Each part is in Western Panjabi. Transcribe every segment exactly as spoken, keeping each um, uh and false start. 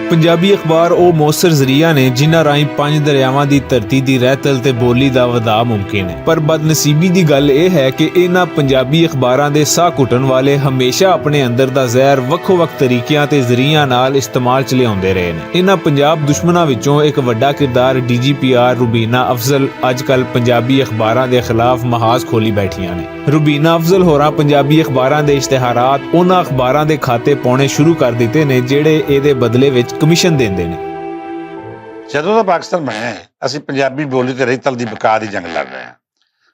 پنجابی اخبار او موثر ذریعہ نے جنہاں راہیں پنج دریاواں دی دھرتی دی رہتل تے بولی دا ودھا ممکن ہے، پر بدنصیبی دی گل اے ہے کہ انہاں پنجابی اخباراں دے ساہ کٹن والے ہمیشہ اپنے اندر دا زہر وکھو وکھ طریقیاں تے ذریعیاں نال استعمال چ لیاوندے رہے نے۔ انہاں پنجاب دشمناں وچوں ایک وڈا کردار D G P R Rubina Afzal اج کل پنجابی اخباراں دے خلاف محاذ کھولی بیٹھیاں نے۔ روبینہ افضل ہوراں پنجابی اخباراں دے اشتہارات انہاں اخباراں دے کھاتے پاؤنے شروع کر دتے نے جہڑے ایہدے بدلے وچ کمیشن دیندے نے۔ جدوں دا پاکستان بنیا ہے، اسی پنجابی بولی تے رہی تل دی بقا دی جنگ لڑ رہے ہیں۔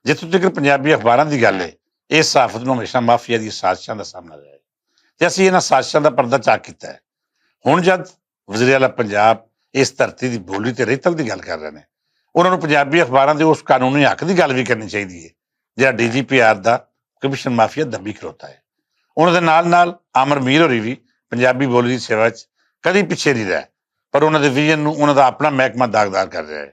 جتھوں تک پنجابی اخباراں دی گل ہے، اس صحافت نوں ہمیشہ مافیا دی سازشاں دا سامنا رہیا ہے تے اسی انہاں سازشاں دا پردہ چاک کیتا ہے۔ ہن جد وزیر اعلیٰ پنجاب اس دھرتی دی بولی تے رہتل دی گل کر رہے نے، انہاں نوں پنجابی اخباراں دے اس قانونی حق دی گل وی کرنی چاہیدی ہے جہڑا ڈی جی پی آر دا کمشن مافیا دبی کھلوتا ہے۔ انہاں دے نال نال عامر میر ہوری وی پنجابی بولی دی سیوا وچ کدی پچھے نہیں رہے، پر انہاں دے ویژن نوں انہاں دا اپنا محکمہ داغدار کر رہا ہے۔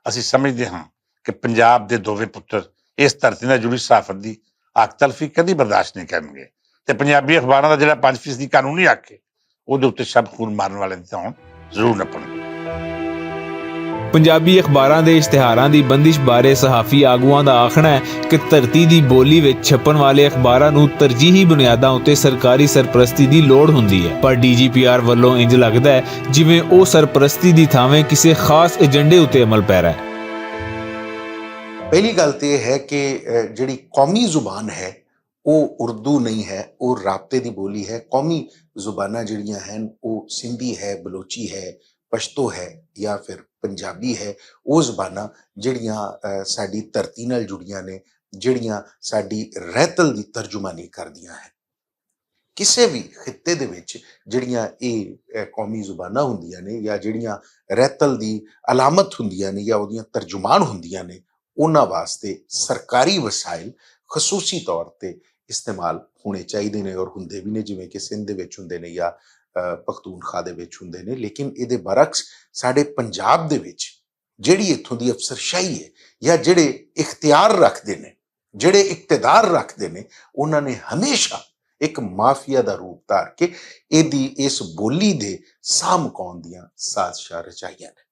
اسی سمجھدے ہاں کہ پنجاب دے دوویں پتر اس دھرتی نال جڑی صحافت دی حق تلفی کدی برداشت نہیں کرنگے تے پنجابی اخباراں دا جڑا پنج فیصدی قانونی حق ہے، اوہدے اتے شب خون مارن والے دی تاں ہن ضرور نپن۔ پنجابی اخباراں دے اشتہاراں دی بندش بارے صحافی آگواں دا آکھنا ہے کہ دھرتی دی بولی وچ چھپن والے اخباراں نوں ترجیحی بنیاداں اتے سرکاری سرپرستی دی لوڑ ہوندی ہے، پر ڈی جی پی آر ولوں انج لگدا ہے جیویں او سرپرستی دی تھاویں کسے خاص ایجنڈے اتے عمل پیرا ہے۔ پہلی گل تے یہ ہے کہ جڑی قومی زبان ہے، وہ اردو نہیں ہے، وہ رابطے دی بولی ہے۔ قومی زباناں جڑیاں ہیں، وہ سندھی ہے، بلوچی ہے، پشتو ہے، یا پھر پنجابی ہے۔ وہ زباناں جڑیاں ساڈی دھرتی نال جڑیاں نے، جڑیاں ساڈی رہتل دی ترجمانی کردیاں ہیں۔ کسے وی خطے دے وچ جڑیاں اے قومی زباناں ہوندیاں نے یا جڑیاں رہتل دی علامت ہوندیاں نے یا اوہدیاں ترجمان ہوندیاں نے، انہاں واسطے سرکاری وسائل خصوصی طور تے استعمال ہونے چاہیدے نے اور ہوندے وی نے، جویں کہ سندھ دے وچ ہوندے نے یا پختونخوا دے وچ ہوندے نے۔ لیکن ایہدے برعکس ساڈے پنجاب دے وچ جڑی اتھوں دی افسرشاہی ہے یا جڑے اختیار رکھدے نے، جڑے اقتدار رکھدے نے، انہاں نے ہمیشہ ایک مافیا دا روپ دھار کے ایہدی اس بولی دے ساہ مکاون دیاں سازشاں رچائیاں نے۔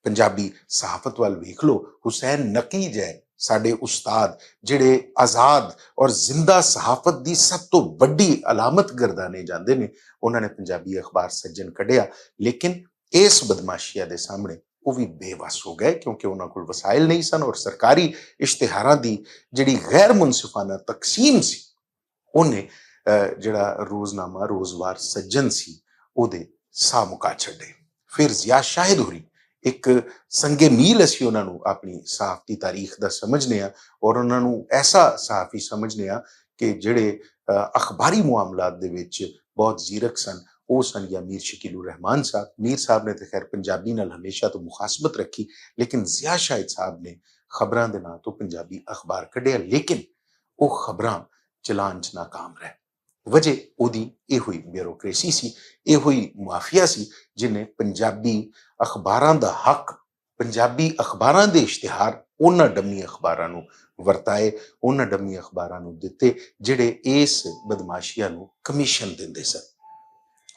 پنجابی صحافت وال ویکھ لو، حسین نقی جے ساڈے استاد، جڑے آزاد اور زندہ صحافت دی سب تو وڈی علامت گردانے جاندے نے، انہاں نے پنجابی اخبار سجن کڈیا، لیکن اس بدمعاشیا دے سامنے وہ وی بے وس ہو گئے، کیونکہ انہاں کول وسائل نہیں سن اور سرکاری اشتہاراں دی جڑی غیر منصفانہ تقسیم سی، انہیں جڑا روزنامہ روزوار سجن سی، اوہدے ساہ مکا چھڈے۔ پھر ضیاء شاہد ہوری ایک سنگ میل اسی انہاں نوں اپنی صحافتی تاریخ دا سمجھنے آں اور انہاں نوں ایسا صحافی سمجھنے آں کہ جڑے اخباری معاملات دے وچ بہت زیرک سن، او سن یا میر شکیل الرحمان صاحب۔ میر صاحب نے تے خیر پنجابی نال ہمیشہ تو مخاصمت رکھی، لیکن ضیاء شاہد صاحب نے خبراں دے ناں تو پنجابی اخبار کڈیا، لیکن او خبراں چلان چ ناکام رہ۔ وجہ اوہدی ایہوئی بیوروکریسی سی، ایہوئی مافیا سی، جنہیں پنجابی اخباراں دا حق، پنجابی اخباراں دے اشتہار انہاں ڈمی اخباراں نوں ورتائے، انہاں ڈمی اخباراں نوں دتے، جڑے اس بدمعاشیاں نوں کمیشن دیندے سن۔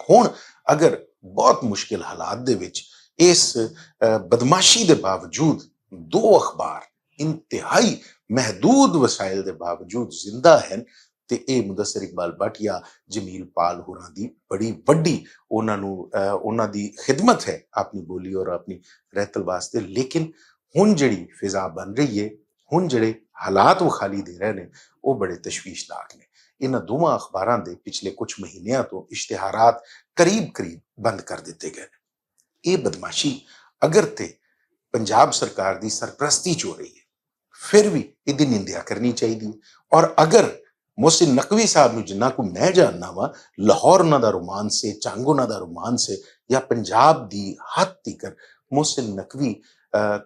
ہن اگر بہت مشکل حالات دے وچ اس بدمعاشی دے باوجود دو اخبار انتہائی محدود وسائل دے باوجود زندہ ہیں، تے اے مدثر اقبال بٹ یا جمیل پال ہوراں دی بڑی وڈی انہاں نوں انہاں دی خدمت ہے اپنی بولی اور اپنی رہتل واسطے۔ لیکن ہن جڑی فضا بن رہی ہے، ہن جڑے حالات وکھالی دے رہے نے، او بڑے تشویشناک نے۔ انہاں دوواں اخباراں دے پچھلے کچھ مہینیاں تو اشتہارات قریب قریب بند کر دتے گئے۔ ایہہ بدمعاشی اگر تے پنجاب سرکار دی سرپرستی چ ہو رہی ہے، فیر وی ایہدی نندیا کرنی چاہیدی ہے۔ اور اگر محسن نقوی صاحب نوں جنہاں کو میں جاننا واں، لاہور انہاں دا رومانس ہے، چنگ انہاں دا رومانس ہے، یا پنجاب دی حد تیکر محسن نقوی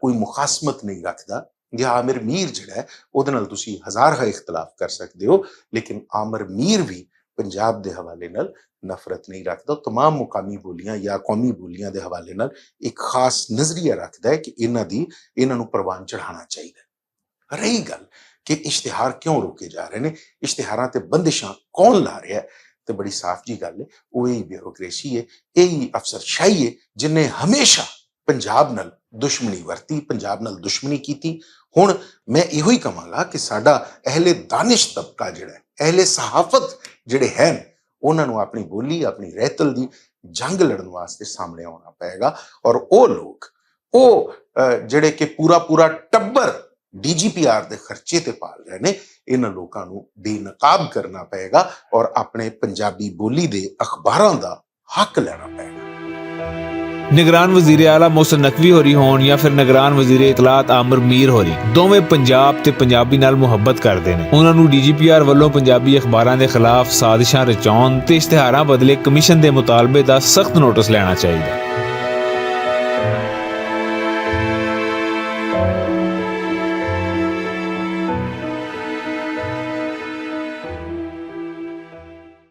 کوئی مخاصمت نہیں رکھدا، یا عامر میر جڑا ہے اوہدے نال تسی ہزار ہا اختلاف کر سکدے ہو، لیکن عامر میر وی پنجاب دے حوالے نال نفرت نہیں رکھدا۔ تمام مقامی بولیاں یا قومی بولیاں دے حوالے نال ایک خاص نظریہ رکھدا ہے کہ انہاں دی انہاں نوں پروان چڑھانا چاہیدا ہے۔ رہی گل کہ اشتہار کیوں روکے جا رہے نے، اشتہاراں تے بندشاں کون لا رہا ہے، تے بڑی صاف جی گل ہے، او ہی بیوروکریسی ہے، اے ہی افسر شاہی ہے، جن نے ہمیشہ پنجاب نال دشمنی ورتی، پنجاب نال دشمنی کیتی۔ ہن میں ایہو ہی کہاں گا کہ ساڈا اہل دانش طبقہ جڑا ہے، اہل صحافت جڑے ہیں، انہاں نوں اپنی بولی، اپنی رہتل دی جنگ لڑن واسطے سامنے آنا پائے گا۔ اور او لوگ، او جڑے کہ پورا پورا ٹبر ڈی جی پی آر دے خرچے تے پال رہے نے، انہاں لوکاں نوں بے نقاب کرنا پائے گا اور اپنے پنجابی بولی دے اخباراں دا حق لینا پائے گا۔ نگران وزیر اعلیٰ محسن نقوی ہوری ہون یا پھر نگران وزیر اطلاعات عامر میر ہوری، دوویں پنجاب تے پنجابی نال محبت کردے نے۔ انہاں نوں ڈی جی پی آر ولوں پنجابی اخباراں دے خلاف سازشاں رچاؤن تے اشتہاراں بدلے کمیشن دے مطالبے دا سخت نوٹس لینا چاہیدا۔